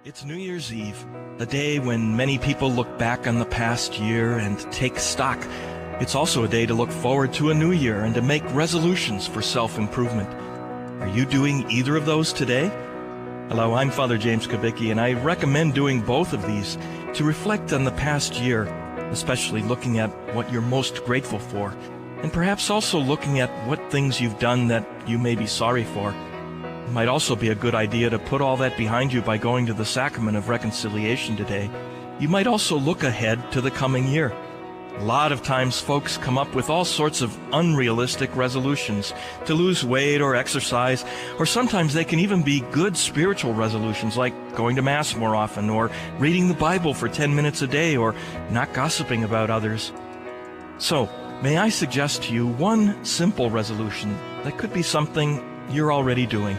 It's New Year's Eve, a day when many people look back on the past year and take stock. It's also a day to look forward to a new year and to make resolutions for self-improvement. Are you doing either of those today? Hello, I'm Father James Kubicki, and I recommend doing both of these to reflect on the past year, especially looking at what you're most grateful for, and perhaps also looking at what things you've done that you may be sorry for. It might also be a good idea to put all that behind you by going to the Sacrament of Reconciliation today. You might also look ahead to the coming year. A lot of times folks come up with all sorts of unrealistic resolutions to lose weight or exercise, or sometimes they can even be good spiritual resolutions like going to Mass more often, or reading the Bible for 10 minutes a day, or not gossiping about others. So, may I suggest to you one simple resolution that could be something you're already doing.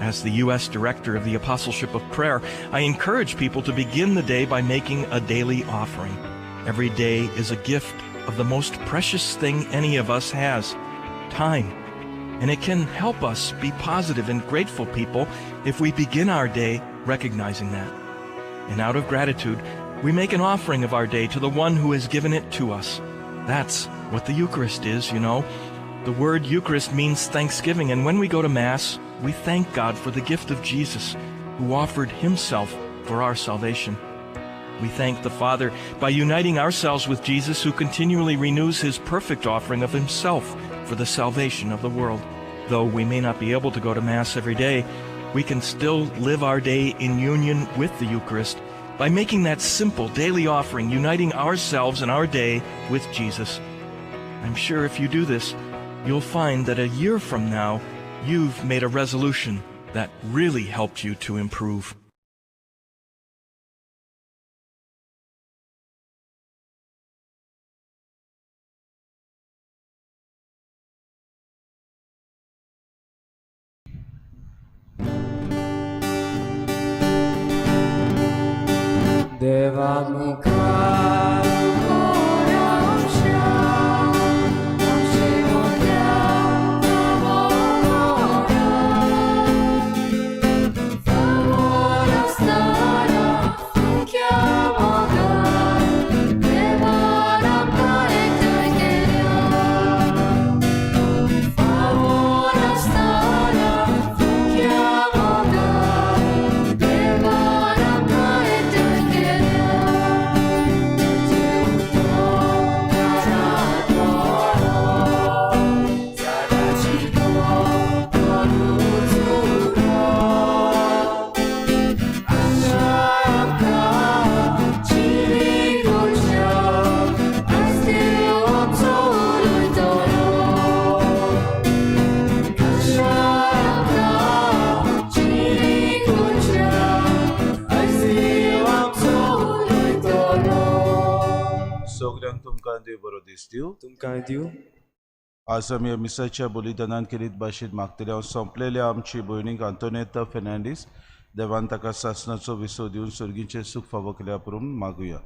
As the U.S. Director of the Apostleship of Prayer, I encourage people to begin the day by making a daily offering. Every day is a gift of the most precious thing any of us has, time. And it can help us be positive and grateful people if we begin our day recognizing that. And out of gratitude, we make an offering of our day to the one who has given it to us. That's what the Eucharist is, you know. The word Eucharist means thanksgiving, and when we go to Mass, we thank God for the gift of Jesus, who offered himself for our salvation. We thank the Father by uniting ourselves with Jesus, who continually renews his perfect offering of himself for the salvation of the world. Though we may not be able to go to Mass every day, we can still live our day in union with the Eucharist by making that simple daily offering, uniting ourselves and our day with Jesus. I'm sure if you do this, you'll find that a year from now, you've made a resolution that really helped you to improve. देवा मुखार तुमकां दिवं. आज आमी मिसाच्या बलिदानान केलीत भाशेन मागतले हांव सोंपलेल्या आमची भयणीक आंतोनेता फेर्नांडीस देवान ताका सासणाचो विसव दिवन सर्गीचें सूख फावो केल्या पुरून मागुया.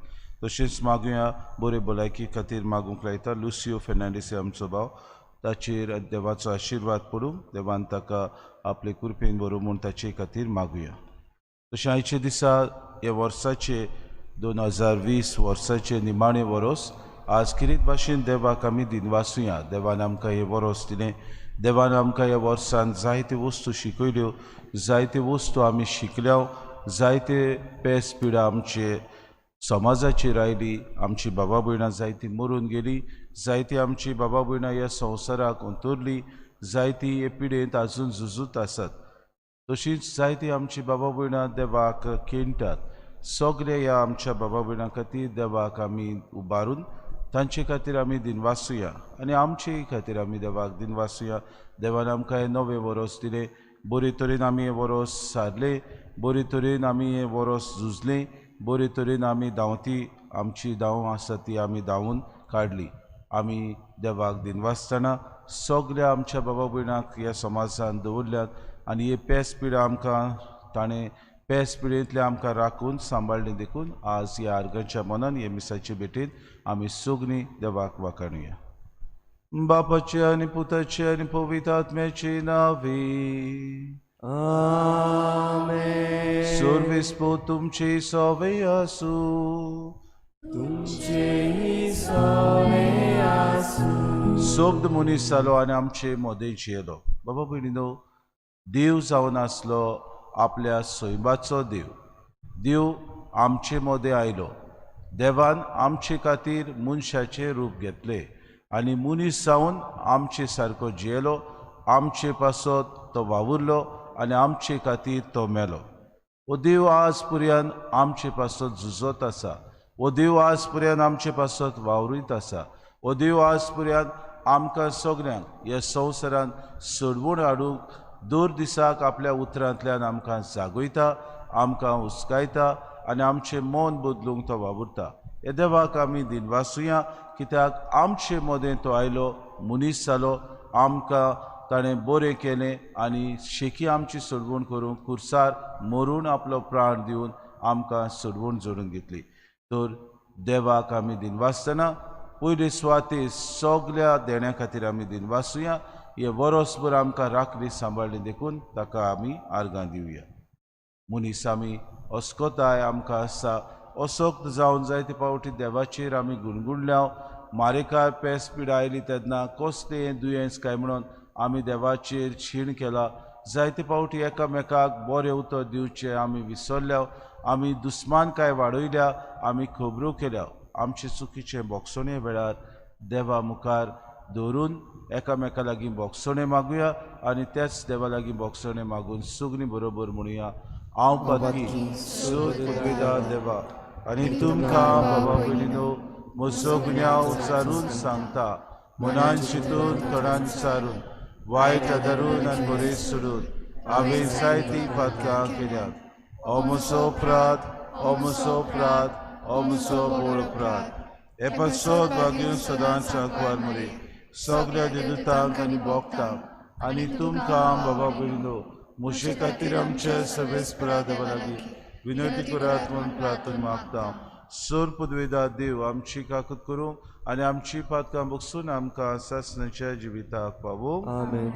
तशेंच मागुया बरे भलायकी खातीर मागूंक लायता लुसियो फेर्नांडीस हे आमचो भाव, ताचेर देवाचो आशिर्वाद पडूं, देवान ताका आपले कृपेन बरोवं म्हूण ताचे खातीर मागुया. तशें आयचे दिसा ह्या वर्साचे 2020 वर्साचे निमाणे वरोस आज किरीत भाशेन देवाक आमी दिनवासुया. देवान आमकां हें वरोस दिलें, देवान आमकां ह्या वर्सान जायत्यो वस्तू शिकयल्यो, जायत्यो वस्तू आमी शिकल्या, जायते पेस पिडा आमचे समाजाचेर आयली, आमची बाबा भयणां जायती मरून गेली, जायती आमची बाबा भयणां ह्या संवसाराक अंतरली, जायती हे पिडेंत आजून झुजूत आसात. तशींच जायती आमची बाबा भयणां देवाक खेणटात. सगळे ह्या आमच्या बाबा भयणां खातीर देवाक आमी उबारून तांचे खातीर आमी दिनवासुया आनी आमचेय खातीर आमी देवाक दिनवासुया. देवान आमकां हें नवें वरोस दिलें, बरे तरेन आमी हें वरोस सारलें, बरे तरेन आमी हें वरोस झुजलें, बरे तरेन आमी धांवती आमची धांव आसा ती आमी धांवून काडली. आमी देवाक दिनवासतना सगळ्या आमच्या बाबा भयणांक ह्या समाजान दवरल्यात आनी हे पेस पिडा आमकां ताणें पेस पिडेंतले आमकां राखून सांबाळ्ळें देखून आज ह्या आर्गांच्या मनान हे मिसाचे भेटेन आमी सगळीं देवाक वाखाणुया. बापाचे आनी पुताचे आनी पवित्र आत्म्याचे नांवे आमेन. सोर्विस्पो तुमचे सोवे आसूं. तुमचेही सोवे आसूं. सोब्द मनीस जालो आनी आमचे मोदें जियेलो. बाबा भयणीनो, देव जावन आसलो आपल्या सैमाचो देव. देव आमचे मोदें आयलो. देवान आमचे खातीर मनशाचें रूप घेतलें आनी मनीस जावन आमचे सारको जियेलो. आमचे पासत तो वावुरलो आनी आमचे खातीर तो मेलो. हो देव आज पर्यंत आमचे पासत झुजत आसा. हो देव आज पर्यंत आमचे पासत वावरीत आसा. हो देव आज पर्यंत आमकां सगल्यांक ह्या संवसारांत सोडवून हाडूंक दर दिसाक आपल्या उतरांतल्यान आमकां जागयता, आमकां हुस्कायता आनी आमचें मन बदलूंक तो वावुरता. ह्या देवाक आमी दिनवासुया, कित्याक आमचे मदें तो आयलो, मनीस जालो, आमकां ताणें बरें केलें आनी शेकी आमची सोडवण करूंक कुर्सार मरून आपलो प्राण दिवन आमकां सोडवण जोडून घेतली. तर देवाक आमी दिनवासतना पयले सुवाते सगल्या देण्या खातीर आमी दिनवासुया. हे वरोसभर आमकां राखली सांबाळ्ळी देखून ताका आमी आर्गां दिवया. मनीस आमी अस्कोताय आमकां आसा. असक्त जावन जायते फावटी देवाचेर आमी गुणगुणल्या. मारेकार पेस पिडा आयली तेन्ना कसलें दुयेंस काय म्हणून आमी देवाचेर क्षीण केला. जायते फावटी एकामेकाक बरें उतर दिवचें आमी विसरल्या. आमी दुस्मानकाय वाडयल्या, आमी खबरो केल्या. आमचे चुकीचे बोगसणे वेळार देवा मुखार दवरून एकामेका लागीं बोगसणे मागुया आनी त्याच देवा लागीं बोगसणे मागून सुगणी बरोबर म्हणुया, हांव पातकी सोद पुर्वेदा देवा आनी तुमकां बाबा भयणीनो म्हजो गुन्यांव उच्चारून सांगता. मनान चिंतून तोंडान सारून वायट आदारून आनी बरें सोडून हांवें जायतीं पातकां केल्यात. हो म्हजो अपराध, हो म्हजो अपराध, हो म्हजो व्हड अपराध. हे पासत भाग्य सदांच आंकवार मरे सगल्या देदुतांक आनी भोगतांक आनी तुमकां बाबा भयणीनो म्हजे खातीर आमच्या सवेस्परा देवा लागीं विनंती करात म्हूण प्रार्थना मागता. सोर पुदवेदा देव आमची काकत करूं आनी आमची पातकां बगसून आमकां सासणाच्या जिविताक पावोवं. आमेन.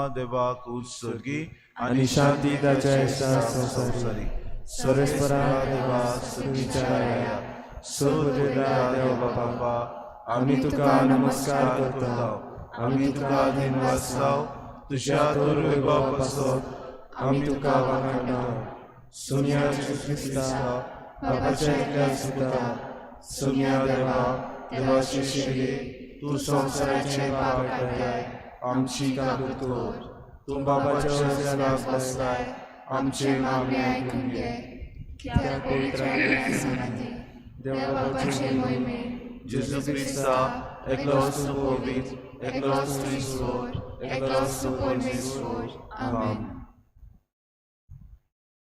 देवाक उत्सर्गी आनी शांती ताच्या इश्टा संवसारी. सर्वेस्परा देवा सुविचाराया सर्वदेवा देव बाबा, आमी तुका नमस्कार करता. आमी तुका दिनवासता. तुज्या दुर्वैभवा पासत आमी तुका वाखाणटा. सोनिया जेजू क्रिस्ता बाबाच्या एकल्या सुता, सोनिया देवा देवाचे शिरे, तूं संवसाराचे पाप काडटाय, आमची काकूत कर. तूं बाबाच्या वचनाक बसलाय, आमचे मागणें आयकून घे. कित्याक पवित्र देवा बाबाचे महिमे जेजू क्रिस्ता एकलोच तूं पवित्र, एकलोच तूं ईश्वर, एकलोच तूं परमेश्वर. आमेन.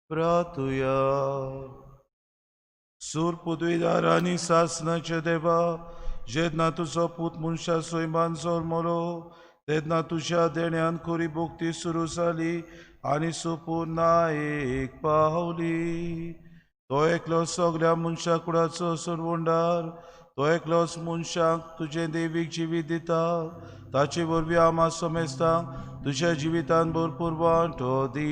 प्रार्थुया. सूर पुदवीदार आनी सासणाचे देवा, जेन्ना तुजो पूत मनशा सैमान जल्मलो तेन्ना तुज्या देण्यान खरी भक्ती सुरू जाली आनी सुपूर्णायेक पावली. तो एकलो सगल्या मनशा कुडाचो सरवंडार, तो एकलोच मनशांक तुजें देवीक जिवीत दिता. ताचे वरवीं आमा समेस्तांक तुज्या जिवितान भरपूर वांटो दी.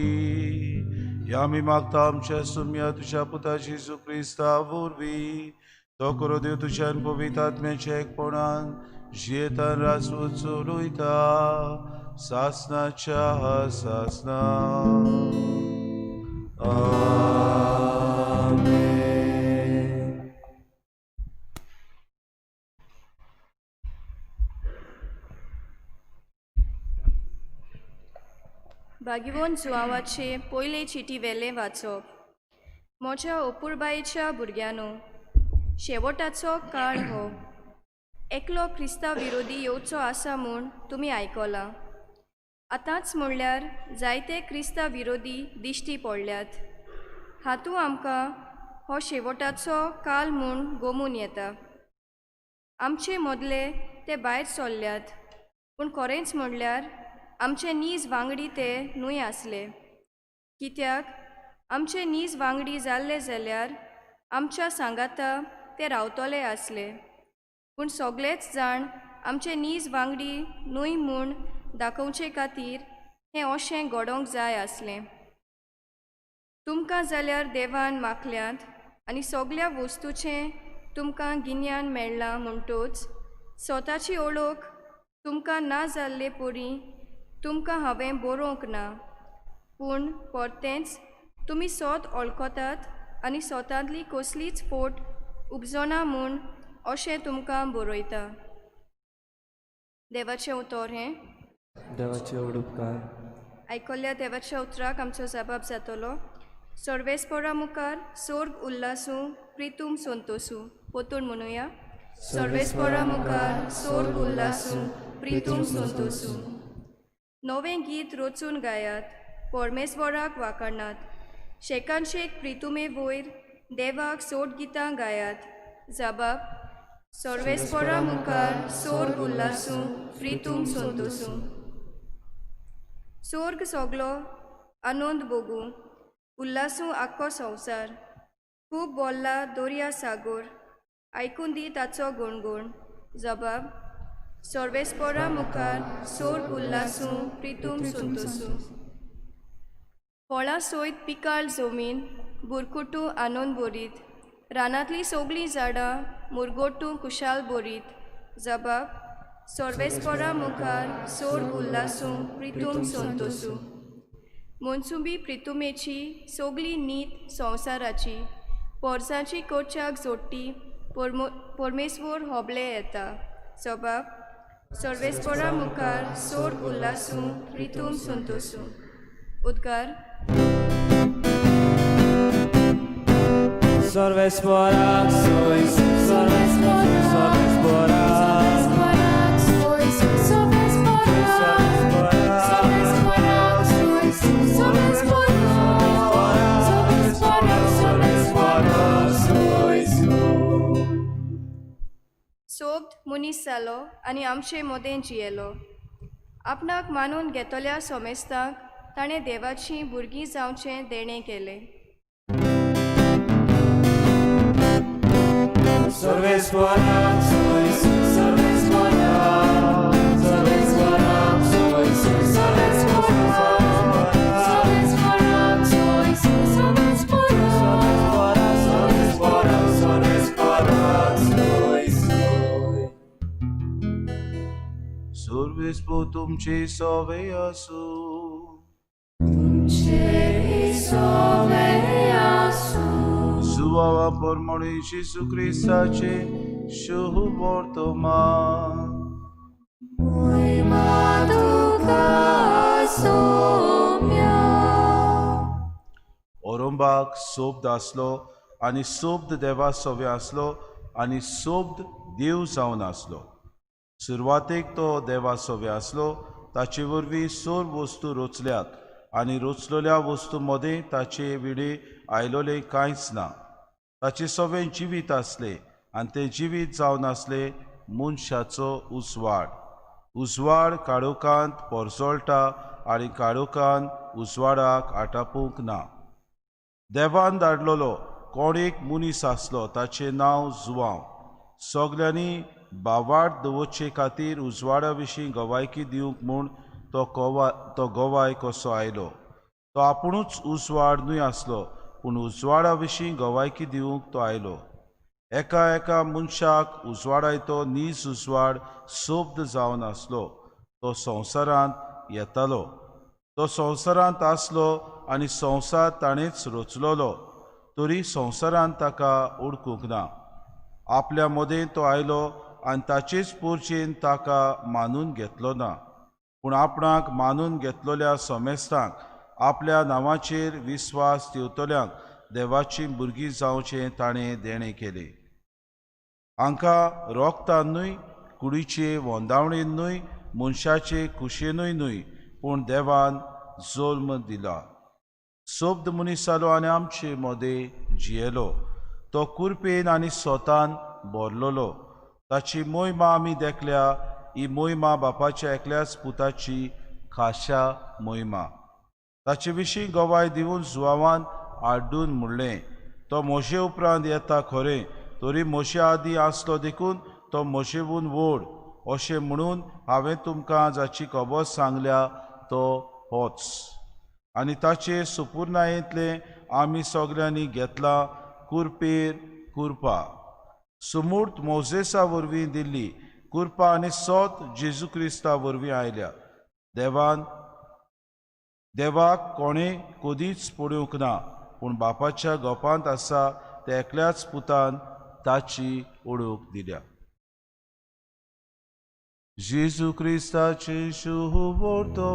ह्या आमी मागता आमच्या सुम्या तुज्या पुता जेजू क्रिस्ता वरवीं. तो करो देव तुज्यान पवित्र आत्म्याच्या एकपणान जियेतान राजवट चलयता सासनाच्या सासना. आमेन. भागिवोन जुआंवाचे पयले चिटी वेलें वाचप. म्हज्या अपुरबायेच्या भुरग्यांनो, शेवटाचो काळ हो. एकलो क्रिस्तांव विरोधी येवचो आसा म्हूण तुमी आयकलां. आतांच म्हणल्यार जायते क्रिस्तांव विरोधी दिश्टी पडल्यात. हातूंत आमकां हो शेवटाचो काल म्हूण गोमून येता. आमचे मदले ते भायर सरल्यात, पूण खरेंच म्हणल्यार आमचे नीज वांगडी ते न्हय आसले. कित्याक आमचे नीज वांगडी जाल्ले जाल्यार आमच्या सांगाता ते रावतले आसले. पूण सगळेच जाण आमचे नीज वांगडी न्हय म्हूण दाखोवचे खातीर हें अशें घडोवंक जाय आसलें. तुमकां जाल्यार देवान मागल्यांत आनी सगळ्या वस्तूचें तुमकां गिन्यान मेळ्ळां म्हणटोच स्वताची ओळख तुमकां ना जाल्ले परी तुमकां हांवें बरोवंक ना. पूण परतेंच तुमी सोत वळखतात आनी स्वतांतली कसलीच फोट उपजना म्हूण अशें तुमकां बरयता. देवाचें उतर हें. देवाचे उपकार. आयकल्ल्या देवाच्या उतराक आमचो जबाब जातलो. सर्वेस्परा मुखार सोर्ग उल्लासूं प्रितूम संतोसूं. पोतून म्हणुया. सर्वेस्परा मुखार सोर्ग उल्लासूं प्रितूम संतोसूं. नवें गीत रचून गायात, परमेश्वराक वाखाणात. शेकानशेक प्रितुमे वयर देवाक सोड गितां गायात. जबाब सर्वेस्परा मुखार सोर्ग उल्लासूं प्रितूम संतोसूं. सोर्ग सगलो आनंद भोगूं, उल्लासूं आख्खो संवसार. खूब बोल्ला दर्या सागोर, आयकून दी ताचो गुणगुण. जबाब सर्वेस्परा मुखार सोर्ग उल्लासूं प्रितूम संतोसूं. फळां सयत पिकाळ जमीन बुरकुटू आनंद भरीत. रानांतलीं सगळीं झाडां मुरगोटू कुशाल भरीत. जबाब सर्वेस्परा मुखार सोर्ग उल्लासूं प्रितूम संतोसूं. मनसुबी प्रितुमेची सगळी नीत संवसाराची पोरसांची कोच्याक जोडटी परमेश्वर होबले येता. जबाब सर्वेस्परा मुखार सोर्ग उल्लासूं प्रितूम संतोसूं. उद्गार सर्वेस्पराक सोय सोब्द मनीस जालो आनी आमचे मदें जियेलो. आपणाक मानून घेतल्या सोमेस्तांक ताणें देवाचीं भुरगीं जावचें देणें केलें. सर्वेस्पराक सोय सर्वेस्पराक सर्वेस्पराक सोय सर्वेस्पराक सर्वेस्पराक सोय सोय. सर्वेस्पो तुमचे सवे आसूं. जुआवा परमणी जेजू क्रिस्ताचे शुभ वर्तमान. ओरंबाक सोब्द आसलो आनी सोब्द देवा सवे आसलो आनी सोब्द देव जावन आसलो. सुरवातेक तो देवा सवे आसलो. ताचे वरवीं सर्व वस्तू रचल्यात आनी रचलेल्या वस्तू मदें ताचे विडे आयलोलें कांयच ना. ताचे सवें जिवीत आसलें आनी तें जिवीत जावन आसलें मनशाचो उजवाड. उजवाड काळोखांत पोरजोळटा आनी काळोखान उजवाडाक आटापूंक ना. देवान धाडलेलो कोण एक मनीस आसलो, ताचें नांव जुआंव. सगल्यांनी बावाट दवरचे खातीर उजवाडा विशीं गवायकी दिवंक म्हूण तो गवाय कसो आयलो. तो आपुणूच उजवाड न्हय आसलो, पूण उजवाडा विशीं गवायकी दिवंक तो आयलो. एका एका मनशाक उजवाडायतो नीज उजवाड सोब्द जावन आसलो. तो संवसारांत येतालो. तो संवसारांत आसलो आनी संवसार ताणेंच रचलोलो, तरी संवसारांत ताका ओळखूंक ना. आपल्या मदें तो आयलो आनी ताचेच पोरचेन ताका मानून घेतलो ना. पूण आपणाक मानून घेतलोल्या समेस्तांक आपल्या नांवाचेर विस्वास दिवतल्यांक देवाची भुरगीं जावचें ताणें देणें केलें. हांकां रोगतान न्हय, कुडीचे वोंदावणेन न्हय, मनशाचे कुशेनूय न्हय, पूण देवान जल्म दिला. सोब्द मनीस जालो आनी आमचे मदें जियेलो. तो कुरपेन आनी सोतान भरलोलो. ताची मोहिमा आमी देखल्या. ही मोहिमा बापाच्या एकल्याच पुताची खाशा मोहिमा. ताचे विशीं गवाय दिवन जुवावान आड्डून म्हणलें, तो म्हजे उपरांत येता खरें, तरी म्हजे आदीं आसलो देखून तो म्हजेहून व्हड. अशें म्हणून हांवें तुमकां जाची खबर सांगल्या तो होच. आनी ताचे सुपुर्नायेंतलें आमी सगल्यांनी घेतलां कुरपेर कुरपा. सुमूर्त मोजेसा वरवीं दिल्ली कुरपा आनी सोत जेजू क्रिस्ता वरवीं आयल्या. देवान देवाक कोणें कदीच पळोवंक ना, पूण बापाच्या गोपांत आसा त्या एकल्याच पुतान ताची ओळख दिल्या. जेजू क्रिस्ताचे शुभवर्तमाने.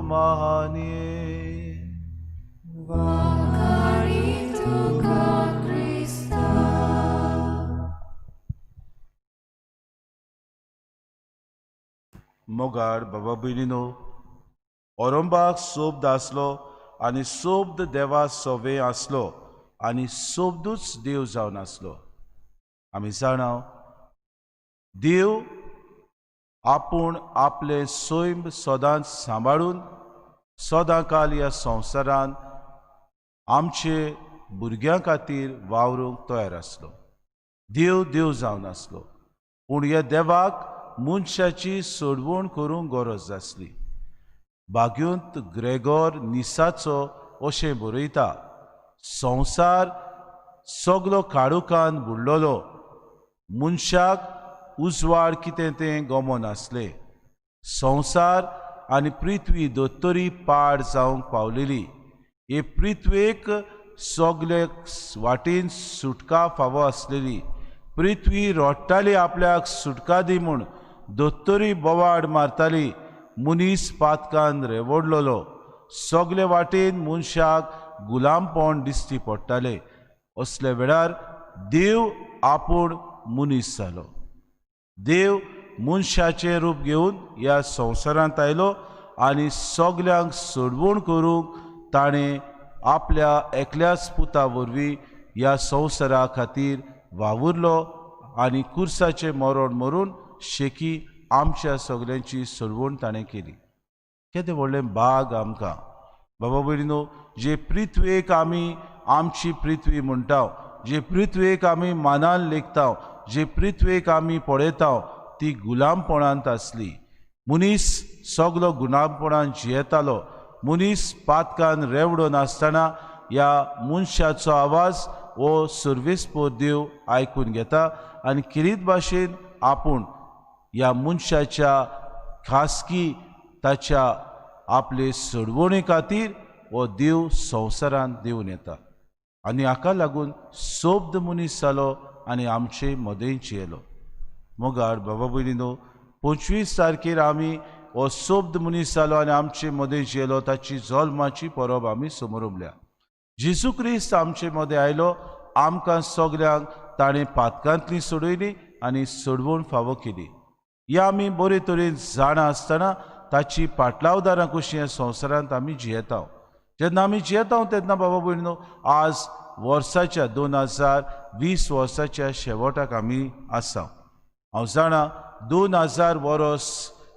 मोगाड बाबा भयणीनो, ओरंबाक सोब्द आसलो आनी सोब्द देवा सोवे आसलो आनी सोब्दूच देव जावन आसलो. आमी जाणा देव आपूण आपले सैम सदांच सांबाळून सदां काल ह्या संवसारान आमचे भुरग्यां खातीर वावरूंक तयार आसलो. देव देव जावन आसलो, पूण ह्या देवाक मनशाची सोडवण करूंक गरज आसली. भाग्योंत ग्रेगोर निसाचो अशें बरयता, संवसार सगलो काळोखान बुडलोलो, मनशाक उजवाड कितें तें गमन आसलें. संवसार आनी पृथ्वी दोतरी पाड जावंक पावलेली. हे पृथ्वेक सगले वाटेन सुटका फावो आसलेली. पृथ्वी रडटाली आपल्याक सुटका दी म्हूण, दोतरी बोवाड मारताली. मनीस पातकान रेवडलोलो, सगले वाटेन मनशाक गुलामपण दिश्टी पडटाले. असल्या वेळार देव आपूण मनीस जालो. देव मनशाचें रूप घेवन ह्या संवसारांत आयलो आनी सगल्यांक सोडवण करूंक ताणें आपल्या एकल्याच पुता वरवीं ह्या संवसारा खातीर वावुरलो आनी कुर्साचें मरण मरून शेकी आमच्या सगल्यांची सोडवण ताणें केली. केदें व्हडलें भाग आमकां बाबा भयणीनो, जे पृथ्वेक आमी आमची पृथ्वी म्हणटा, जे पृथ्वेक आमी मानान लेखता, जे पृथ्वेक आमी पळयता, ती गुलामपणांत आसली. मनीस सगलो गुलामपणान जियेतालो. मनीस पातकान रेवडो नासतना ह्या मनशाचो आवाज हो सर्वेस्पोर देव आयकून घेता आनी किरीत भाशेन आपूण ह्या मनशाच्या खासगी ताच्या आपले सोडवणे खातीर हो देव संवसारांत देवन येता आनी हाका लागून सोब्द मनीस जालो आनी आमचे मदें जियेलो. मोगार बाबा भयणीनो, 25 तारखेर आमी हो सोब्द मनीस जालो आनी आमचे मदें जियेलो ताची जल्माची परब आमी समरमल्या. जेजू क्रिस्त आमचे मदें आयलो, आमकां सगल्यांक ताणें पातकांतली सोडयली आनी सोडवण फावो केली. ह्या आमी बरे तरेन जाणा आसतना ताची पाटलावदारां कशी ह्या संवसारांत आमी जियेता. जेन्ना आमी जियेता तेन्ना बाबा भयणीनो, आज वर्साच्या 2020 वर्साच्या शेवटाक आमी आसा. हांव जाणा 2000 वर्स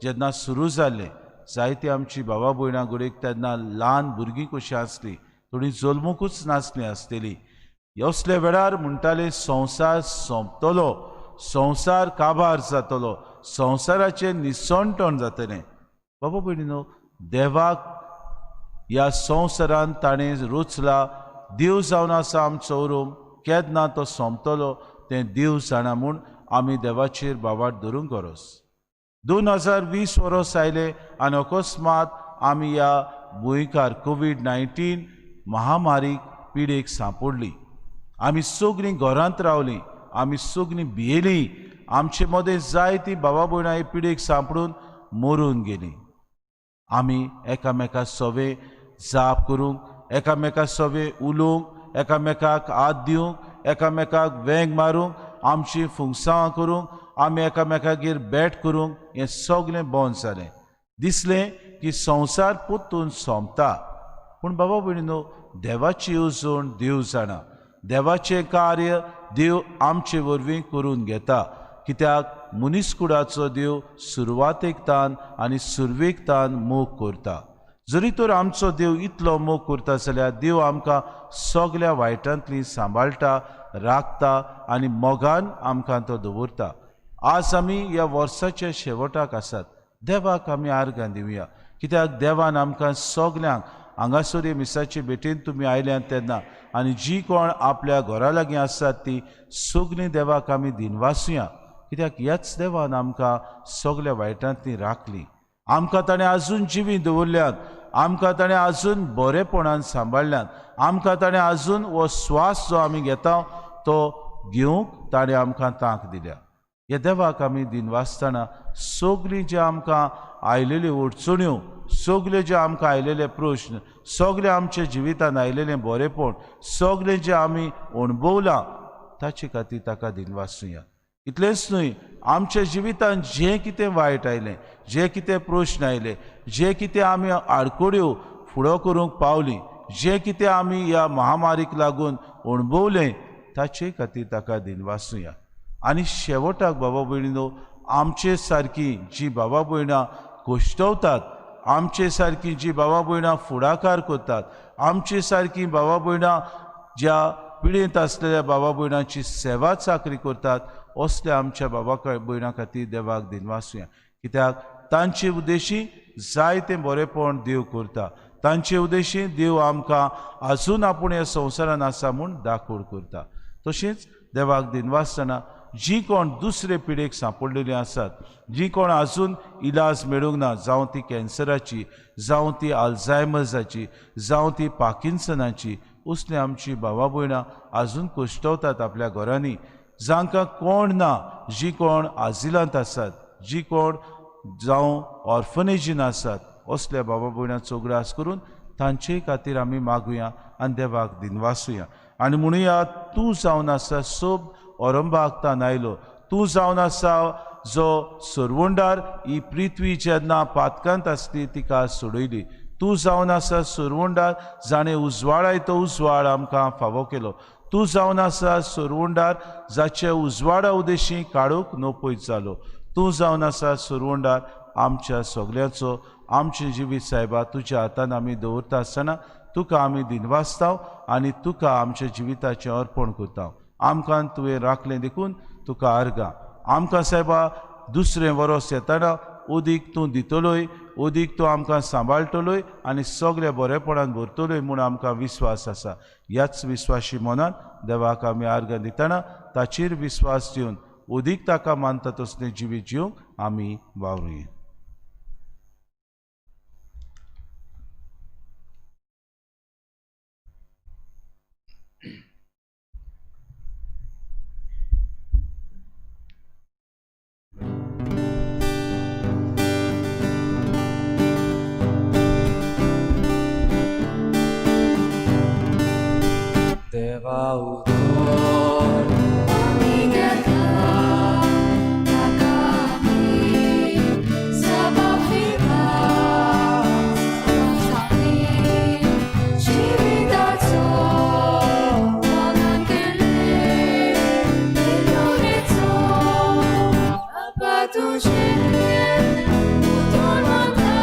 जेन्ना सुरू जाल्लें, जायती आमची बाबा भयणां घडयेक तेन्ना ल्हान भुरगीं कशीं आसलीं, थोडीं जल्मूकूच नासलीं आसतलीं. असल्या वेळार म्हणटाले संवसार सोंपतलो, संवसार काबार जातलो, संवसाराचें निसणटण जातलें. बाबा भयणीनो, देवाक ह्या संवसारान ताणें रचला, देव जावन आसा आमचो उरूम, केन्ना तो सोंपतलो तें देव जाणा म्हूण आमी देवाचेर बावाट धरूंक गरज. 2020 वर्स आयलें आनी अकस्मात आमी ह्या भुंयकार कोवीड-19 महामारीक पिडेक सांपडली. आमी सगळीं घरांत रावलीं, आमी सगळीं भियेलीं. आमचे मदें जायतीं बाबा भयणां हे पिडेक सांपडून मरून गेलीं. आमी एकामेका सवे जाप करूंक, एकामेका सवे उलोवंक, एकामेकाक हात दिवंक, एकामेकाक वेंग मारूंक, आमची फुंगसांवां करूंक, आमी एकामेकागेर भेट करूंक, हें सगळें बंद जालें. दिसलें की संवसार परतून सोंपता. पूण बाबा भयणीनो, देवाची येवजण देव जाणा, देवाचें कार्य देव आमचे वरवीं करून घेता. कित्याक मनीसकुडाचो देव सुरवातेक तान आनी सुरवेक तान मोग करता. जरी तर आमचो देव इतलो मोग करता जाल्यार देव आमकां सगल्या वायटांतली सांबाळटा, राखता आनी मोगान आमकां तो दवरता. आज आमी ह्या वर्साच्या शेवटाक आसात. देवाक आमी आर्गां दिवया, कित्याक देवान आमकां सगल्यांक हांगासर मिसाचे भेटेन तुमी आयल्यात तेन्ना आनी जी कोण आपल्या घरा लागीं आसात ती सगळीं देवाक आमी दिनवासुया, कित्याक ह्याच देवान आमकां सगल्या वायटांतली राखली. आमकां ताणें आजून जिवी दवरल्यात, आमकां ताणें आजून बरेपणान सांबाळ्ळ्यात, आमकां ताणें आजून हो स्वास जो आमी घेता तो घेवंक ताणें आमकां तांक दिल्या. ह्या देवाक आमी दिनवासतना सगळीं जे आमकां आयलेल्यो अडचण्यो, सगळे जे आमकां आयलेले प्रश्न, सगळे आमच्या जिवितान आयलेलें बरेपण, सगळें जें आमी अणभवलां ताचे खातीर ताका दिनवासुया. इतलेंच न्हय, आमच्या जिवितान जें कितें वायट आयलें, जे कितें प्रश्न आयले, जे कितें आमी आडखळ्यो फुडो करूंक पावलीं, जें कितें आमी ह्या महामारीक लागून अणभवलें ताचे खातीर ताका दिनवासुया. आनी शेवटाक बाबा भयणीनो, आमचे सारकी जी बाबा भयणां कश्टवतात, आमचे सारकी जी बाबा भयणां फुडाकार करतात, आमचे सारकी बाबा भयणां ज्या पिळेंत आसलेल्या बाबा भयणांची सेवा चाकरी करतात, असल्या आमच्या बाबा भयणां खातीर देवाक दिनवासुया. कित्याक तांचे उद्देशी जायतें बरेपण देव करता, तांचे उद्देशी देव आमकां आजून आपूण ह्या संवसारान आसा म्हूण दाखोड करता. तशेंच देवाक दिनवासतना जी कोण दुसरे पिडेक सांपडलेली आसात, जी कोण आजून इलाज मेळूंक ना, जावं ती कॅन्सराची, जावं ती अल्झायमर्साची, जावं ती पार्किन्सनाची, असली आमची बाबा भयणां आजून कश्टवतात आपल्या घरांनी. जांकां कोण ना, जी कोण आजिलांत आसात, जी कोण जावं ऑर्फनेजीन आसात, असल्या बाबा भयणांचो उगडास करून तांचे खातीर आमी मागुया आनी देवाक दिनवासुया आनी म्हणुया, तूं जावन आसा सोब औरंबाक तान आयलो, तूं जावन आसा जो सरवंडार ही पृथ्वी जेन्ना पातकांत आसली तिका सोडयली, तूं जावन आसा सरवंडार जाणें उजवाडाय तो उजवाड आमकां फावो केलो, तूं जावन आसा सरवंडार जाचे उजवाडा उदेशी काडूंक नपयत जालो, तूं जावन आसा सरवंडार आमच्या सगल्यांचो. आमचें जिवीत सायबा तुज्या हातान आमी दवरता आसतना तुका आमी दिनवासता आनी तुका आमच्या जिविताचें अर्पण करता. आमकां तुवें राखलें देखून तुका आर्गां. आमकां सायबा दुसरें वरोस येतना उदीक तूं दितलोय, उदीक तूं आमकां सांबाळटलोय आनी सगळ्या बरेपणान भरतलोय म्हूण आमकां विस्वास आसा. ह्याच विस्वाशी मनान देवाक आमी आर्गां दितना ताचेर विस्वास दिवन उदीक ताका मानता तसलें जिवीत जिवंक आमी वावरुया. देवा उतर आमी घेता ताका आमी सबाफिता सांगली जिविताचो मोगान केल्ले बेलोरेचो बापा तुजें उतर मागता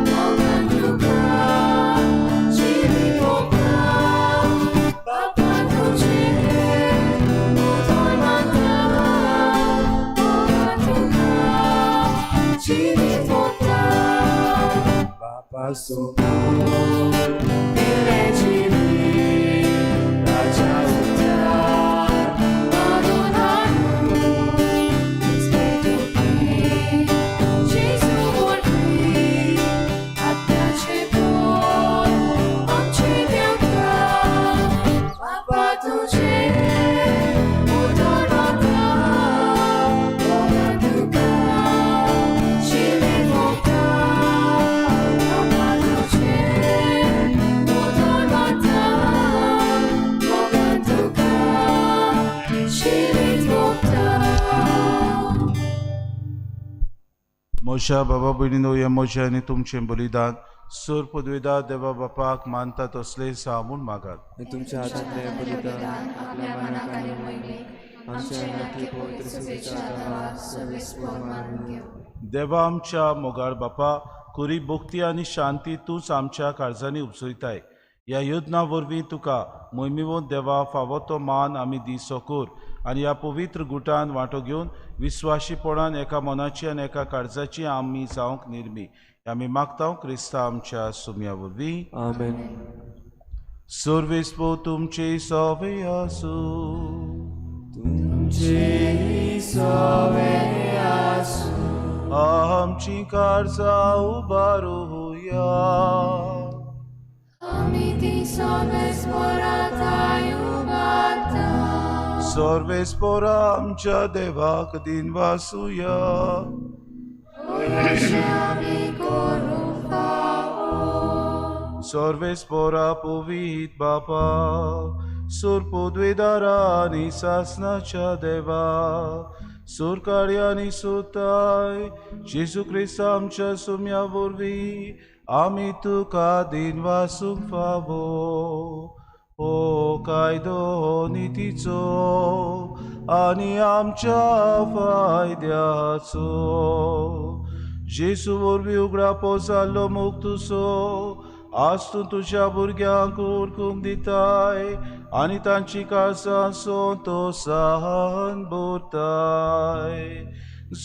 मोगान तुका जिवीत ओंपता बापा तुजें उतर मागता मोगान तुका जिवीत ओंपता बापा सोबून दिलें जिवीत राजा उतर घडोवन हाडून जेजू वरवीं आत्म्याचें बळ आमचें देवता बापा तुजें उतर मागता मोगान तुका जिवीत ओंपता. म्हज्या बाबा भयणीनो, हें म्हजें आनी तुमचें बलिदान सूर पदवेदार देवा बापाक मानता तसलें सा म्हूण मागात. तुमच्या हातांतलें बलिदान आपल्या मनाक आनी मोहिमेक आमच्या नाकी पवित्र सुबेच्या देवा सर्वेस्पोर मानून घेवं. देवा आमच्या मोगाळ बापा, खुरी भक्ती आनी शांती तूंच आमच्या काळजांनी उपसयताय. ह्या योजना वरवीं तुका मोहिमेवंत देवा फावो तो मान आमी दी सकोर आनी ह्या पवित्र गुटान वांटो घेवन विस्वाशीपणान एका मनाची आनी एका काळजाची आमी जावंक निर्मी. आमी मागता क्रिस्ता आमच्या सुम्या वरवीं. आमेन. सर्वेस्पोर तुमचे सवे आसूं. तुमचे सवे आसूं. आमची काळजां उबारुया. आमी ती सर्वेस्पोराताय उबारता. सर्वेस्पोरा आमच्या देवाक दिनवासुया. आमी करूंक फावो. सर्वेस्पोरा पवित बापा, सुरपुद्वेदारा आनी सासनाच्या देवा, सुरकार्य आनी सुताय जेजू क्रिस्त आमच्या सुम्या वरवीं आमी तुका दिनवासूंक फावो. हो कायदो नितीचो आनी आमच्या फायद्याचो. जेजू वरवीं उगडापो जाल्लो मुक्तुसो आज तूं तुज्या भुरग्यांक उरकूंक दिताय आनी तांची काळजां संतोसान भरताय.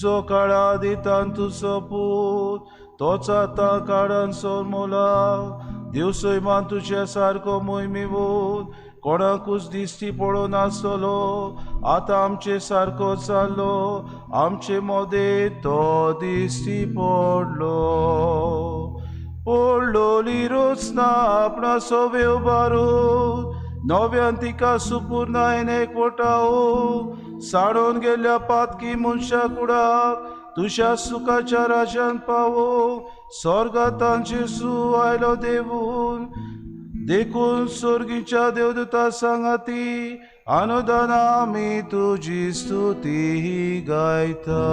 जो काळा दितान तुजो पूत तोच आतां काळान सोरमोला. देव सैमान तुज्या सारको मोहिमेवंत कोणाकूच दिश्टी पडून आसतलो. आतां आमचे सारको जाल्लो आमचे मदें तो दिश्टी पडलो. पडलोली रचना आपणा सवे उबारून नव्यान तिका सुपूर्णायन एकवटावून साडोवन गेल्ल्या पातकी मनशा कुडाक तुज्या सुखाच्या राजान पावो. स्वर्गांत जेजू आयलो देवून, देखून स्वर्गीच्या देवदूता सांगाती आनंदान आमी तुजी स्तुती गायता.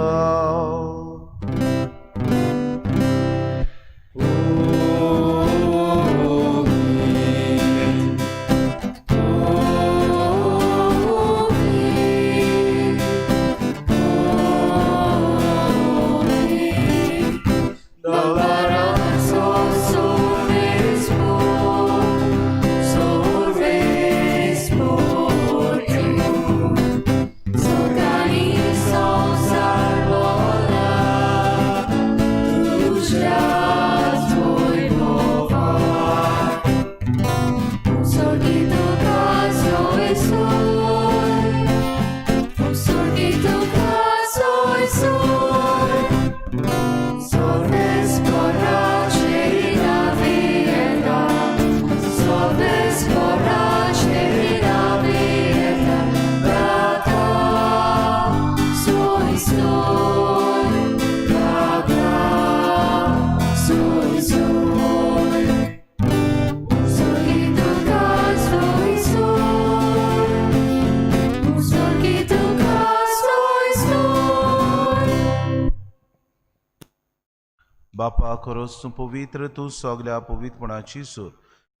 बापा, खरोच तूं पवित्र, तूं सगल्या पवित्रपणाची सूर.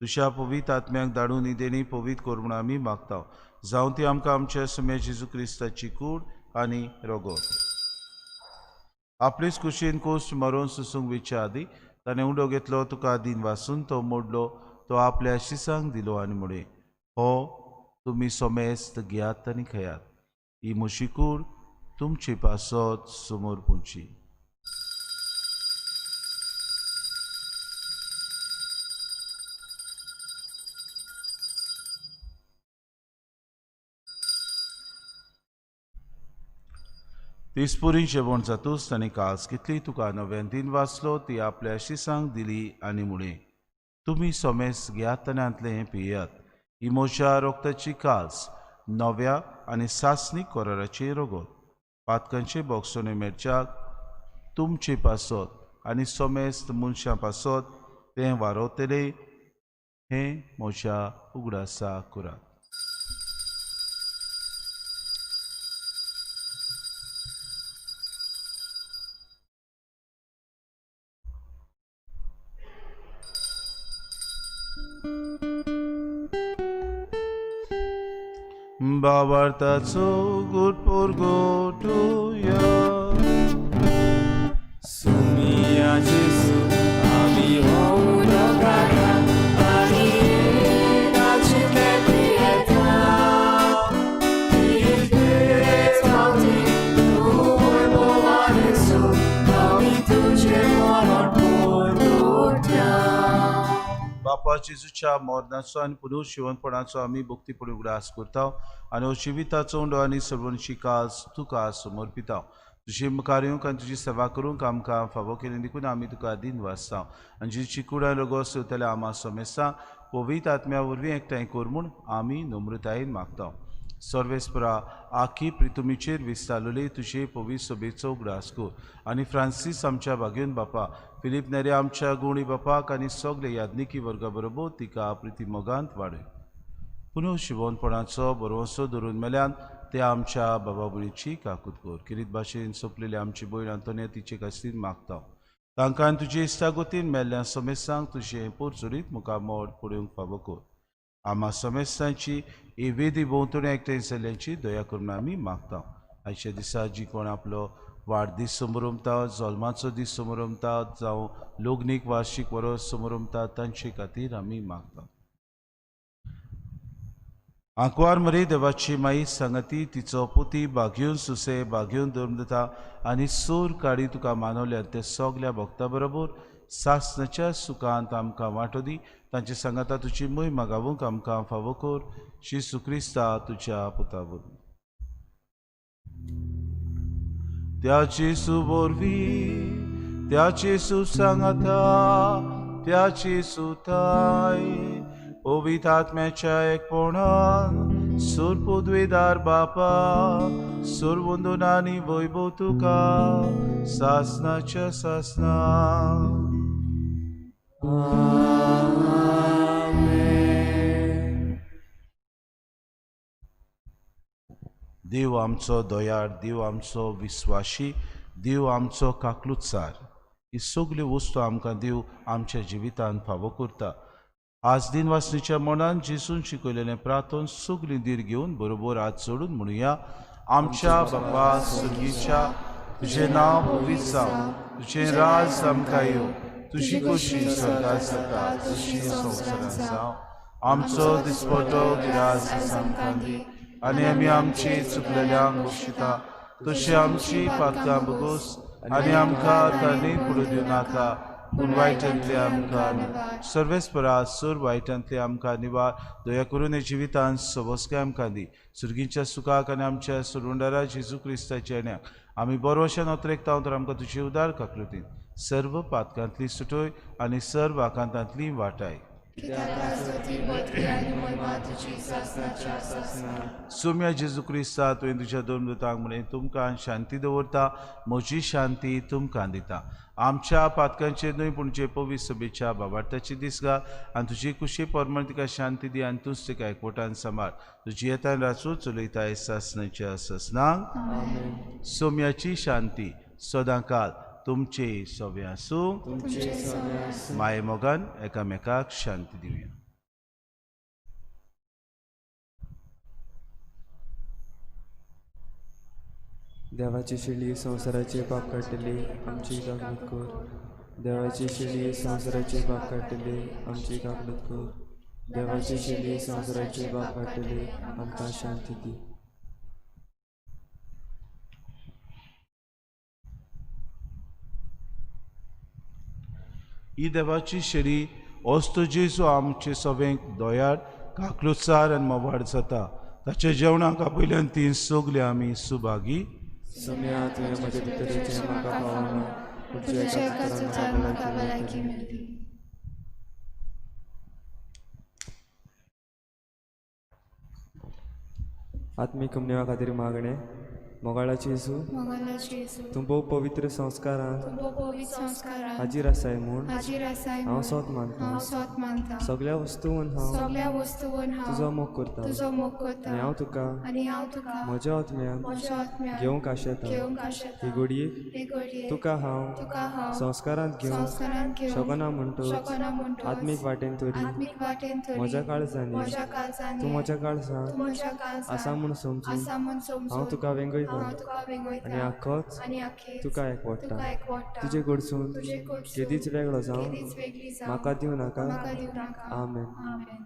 तुज्या पवित्र आत्म्याक धाडून ही देणी पवित्र कर म्हूण आमी मागता. जावं ती आमकां आमच्या सुम्या जेजू क्रिस्ताची कूड आनी रगत. आपलेच कुशीन कोश्ट मरोवन सुसूंक वेच्या आदी ताणें उंडो घेतलो, तुका दिन वासून तो मोडलो, तो आपल्या शिसांक दिलो आनी म्हळें, हो तुमी सोमेस्त घेयात आनी खेयात. ही म्हजी कूड तुमचे पासत समोर पुंची. तिसपुरी जेवण जातूच ताणें कास घेतली, तुका नव्यान दिन वाचलो, ती आपल्या शिसांक दिली आनी म्हळें, तुमी सोमेस घेयात आनी हांतलें हें पियात. ही म्हज्या रक्ताची कास नव्या आनी सासणीक कराराची रगत. पातकांचे बोगसणे मेळच्याक तुमचे पासत आनी सोमेस्त मनशां पासत तें वारवतलें. हें म्हज्या उगडासा करात. भावार्थाचो गुटपूर गोटुया. सुमिया जेसू आमी होऊन आनी एकाचीतले पियेता तितलेच फावटी तूं वैभवान आमी तुजें मरण पोरतुया. बापा जेजूच्या मरणाचो आनी पुनर्जिवनपणाचो आमी भक्तीपणी उगडास करता आनी हो जिविताचो उंडो आनी सर्वंशी कास तुका समर्पिता. तुजे मुखार येवंक आनी तुजी सेवा करूंक आमकां फावो केली देखून आमी तुका दिन वाचता आनी जेजूची कुडां रोगोस चलतल्या आमा समेस्तां पवित्र आत्म्या वरवीं एकठांय कर म्हूण आमी नम्रतायेन मागता. सर्वेस्परा आखी प्रितुमीचेर विस्तारलेली तुजे पवित्र सभेचो उगडास कर आनी फ्रांसीस आमच्या भाग्योन बापा, फिलीप नेरे आमच्या गुणी बापाक आनी सगळे याज्ञिकी वर्गा बरोबर तिका प्रिती मोगांत वाडय. पुनः शिवनपणाचो बरोवसो धरून मेल्यान ते आमच्या बाबा भयणीची काकूत कर. किरीत भाशेन सोंपलेली आमची भयण आंतोनिया तिचे खातीर मागता. तांकां आनी तुजे इश्टागतीन मेल्ल्या समेस्तांक तुजें पोरचुरीत मुखार मोड पळोवंक फावो कर. आमा समेस्तांची ही वेदी भोंवतणी एकठांय जाल्ल्यांची दया करून आमी मागता. आयच्या दिसा जी कोण आपलो वाडदीस समरमता, जल्माचो दीस समरमता, जावं लग्नीक वार्षीक वरस समरमता, तांचे खातीर आमी मागता. आंकवार मरे देवाची माई सांगती तिचो पोती बागेवन सुसे बागेवन धर्म दिता आनी सूर काडी तुका मानवल्या ते सगल्या भक्ता बरोबर सासनाच्या सुखांत आमकां वांटो दी. तांचे सांगाता तुजी मोय मागावूंक आमकां फावो कर. जेजू क्रिस्ता तुज्या पुता वरवीं. त्या जेजू वरवीं, त्या जेजू सांगाता, त्या जेजू ताय पवित्र आत्म्याच्या एकपणान सुरपुदवेदार बापा सुरवंदून आनी वैभव तुका सासनाच्या सासना. देव आमचो दयाळ, देव आमचो विस्वाशी, देव आमचो काकलुतसार. ही सगल्यो वस्तू आमकां देव आमच्या जिवितांत फावो करता. आज दिन वासनीच्या मनान जेजून शिकयलेलें प्रार्थन सगळीं धीर घेवन बरोबर हात जोडून म्हणुया. आमच्या बापा सुर्गीच्या, तुजें नांव पवित्र जावं, तुजें राज आमकां येवं, तुजी खोशी स्वर्गात जाता तशी संवसारांत जावं. आमचो दिसपटो गिरास आमकां दी आनी आमी आमची चुकलेल्यांक बक्षिता तशी आमची पातकां बगोस आनी आमकां तांणी पडूं दिवं नाका, पूण वायटांतले आमकां सर्वेस्परा सूर वायटांतले आमकां निवार. दया करून हे जिवितांत सवस्काय आमकां दी. सुर्गीच्या सुखाक आनी आमच्या सुरुंडारा जेजू क्रिस्ताच्या येण्याक आमी बरोवशान अत्रेकता तर आमकां तुजी उदार काकृतीन सर्व पातकांतली सुटोय आनी सर्व आकांतांतली वाटाय. सोम्या जेजू क्रिस्ता तुवें तुज्या दोन दुतांक म्हणून तुमकां शांती दवरता, म्हजी शांती तुमकां दिता. आमच्या पातकांचेर न्हय पूण जे पवित्र सभेच्या बाबार्थाची दीस घाल आनी तुजी कुशी प्रमाण तिका शांती दी आनी तूंच तिका एकवटान सांबाळ. तुजी येतान राचू चलयताय सासनाच्या सासनाक. सोम्याची शांती सदांकाल तुमचे सवे आसूं. माये मोगान एकामेकाक शांती दिवया. देवाची शिली संवसाराचे पाप काडटली आमची काकलूत कर. देवाची शिली संवसाराचे पाप काडटली आमची काकलूत कर. देवाची शिली संवसाराचे पाप काडटली आमकां शांती दी. ही देवाची शेरी वस्तू जेजू आमचे सगळ्यांक दयाळ काकलुतसार आनी मोवाड जाता. ताच्या जेवणाक आपयल्यान ती सगळीं आमी सुभागी. सोम्या तुवें म्हज्या भितर येवचें म्हाका फावना, पूण तुज्या एका उतरान म्हाका भलायकी मेळटली. आत्मीक कमनेवा खातीर मागणें. मोगाळाचे जेजू, मोगालाचे जेजू, तूं भोव पवित्र संस्कारांत तूं भोव पवित्र संस्कारांत हाजीर आसाय म्हूण हाजीर आसाय हांव म्हूण सोत मानता. हांव सोत मानता. सगळ्या वस्तून हांव सगळ्या वस्तून हांव तुजो मोग करता तुजो मोग करता आनी हांव तुका आनी हांव तुका म्हज्या आत्म्यान म्हज्या आत्म्यान घेवंक आशेता. घेवंक आशेता. ही घडयेक हे घडयेक तुका हांव तुका हांव संस्कारांत घेवंक संस्कारांत घेवंक शकना म्हणटच शकना म्हणटच आत्मीक वाटेन तरी आत्मीक वाटेन तरी म्हज्या काळजांनी म्हज्या काळजांनी तूं म्हज्या काळजांत तूं म्हज्या काळजांत आसा म्हूण समजून आसा म्हूण समजून हांव तुका वेंगयता हांव तुका वेंगयता आनी आख्खोच आनी आखेच तुका एकवटा. तुका एकवटा. तुजे कडसून तुजे कडसून केदीच वेगळो जावं केदीच वेगळी जावं म्हाका दिवं नाका. म्हाका दिवं नाका. आमेन. आमेन.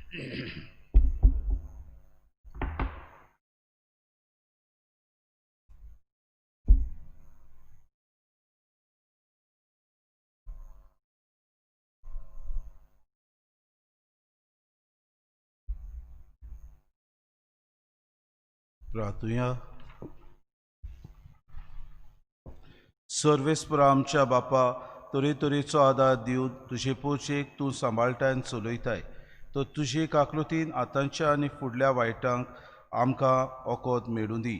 प्रार्थुया. सर्वेस्पर आमच्या बापा, तरेतरेचो आदार दिवन तुजे पोचेक तूं सांबाळटाय आनी चलयताय, तर तुजे काकलुतीन आतांच्या आनी फुडल्या वायटांक आमकां ओकोत मेळूं दी.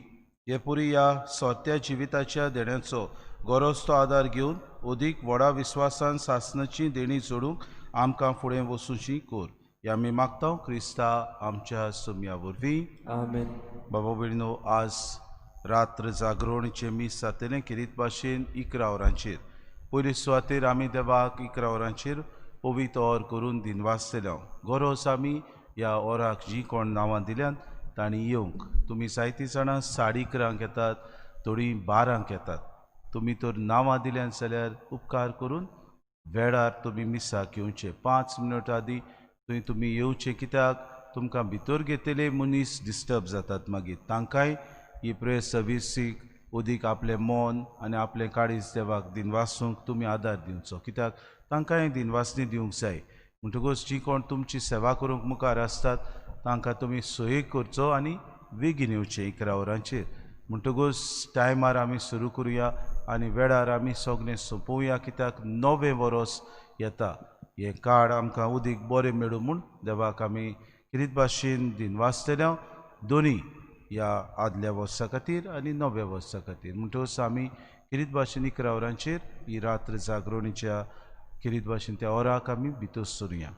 हे पुरी ह्या सोत्या जिविताच्या देण्याचो गरज तो आदार घेवन अदीक व्हडा विस्वासान सासनाची देणी जोडूंक आमकां फुडें वचूंची कोर. ह्या आमी मागता क्रिस्ता आमच्या सोम्या वरवीं. आमेन. बाबा भयणीनो, आज रात्र जागरणचें मीस जातलें खेरीत भाशेन 11 वरांचेर. पयले सुवातेर आमी देवाक 11 वरांचेर पवित्र or करून दिनवासतले. गरज आमी ह्या ओराक जीं कोण नांवां दिल्यात तांणी येवंक. तुमी जायतीं जाणां 11:30 येतात, थोडीं 12 येतात. तुमी तर नांवां दिल्यात जाल्यार उपकार करून वेळार तुमी मिसाक येवचें. 5 मिनट आदीं थंय तुमी येवचें, कित्याक तुमकां भितर घेतले मनीस डिस्टर्ब जातात. मागीर तांकांय ही प्रेयर सर्विसीक अदीक आपलें मन आनी आपलें काळीज देवाक दिनवासूंक तुमी आदार दिवचो, कित्याक तांकांय दिनवासणी दिवंक जाय. म्हणटकूच जीं कोण तुमची सेवा करूंक मुखार आसतात तांकां तुमी सोय करचो आनी बेगीन येवचें 11 वरांचेर. म्हणटकूच टायमार आमी सुरू करुया आनी वेळार आमी सगळें सोंपोवया, कित्याक नवें वरोस येता. हें कार्ड आमकां उदीक बरें मेळूं म्हूण देवाक आमी खेरीत भाशेन दिनवासतले, दोनी ह्या आदल्या वर्सा खातीर आनी नव्या वर्सा खातीर. म्हणटकूच आमी खेरीत भाशेन 11 वरांचेर ही रात्र जागरणीच्या खेरीत भाशेन त्या ओराक आमी भितर सरुया.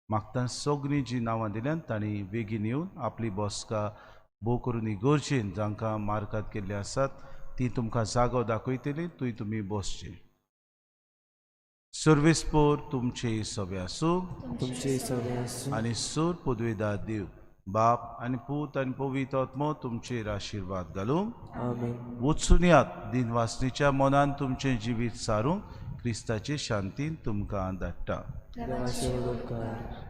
मागता सगळीं जीं नांवां दिल्यात तांणी बेगीन येवन आपली बसका भोव करून इगर्जेन जांकां मार्कात केल्ले आसात ती तुमकां जागो दाखयतली, थंय तुमी बसचे. सर्वेस्पर तुमचे सगळे आसूं, तुमचे सगळे आसूं. आनी सूर पदवेदार देव बाप आनी पूत आनी पवित्र आत्मो तुमचेर आशिर्वाद घालूं. आमेन. वचून यात दिनवासणीच्या मनान तुमचें जिवीत सारूंक क्रिस्ताचे शांतीन तुमकां धाडटा. देवाचे उपकार.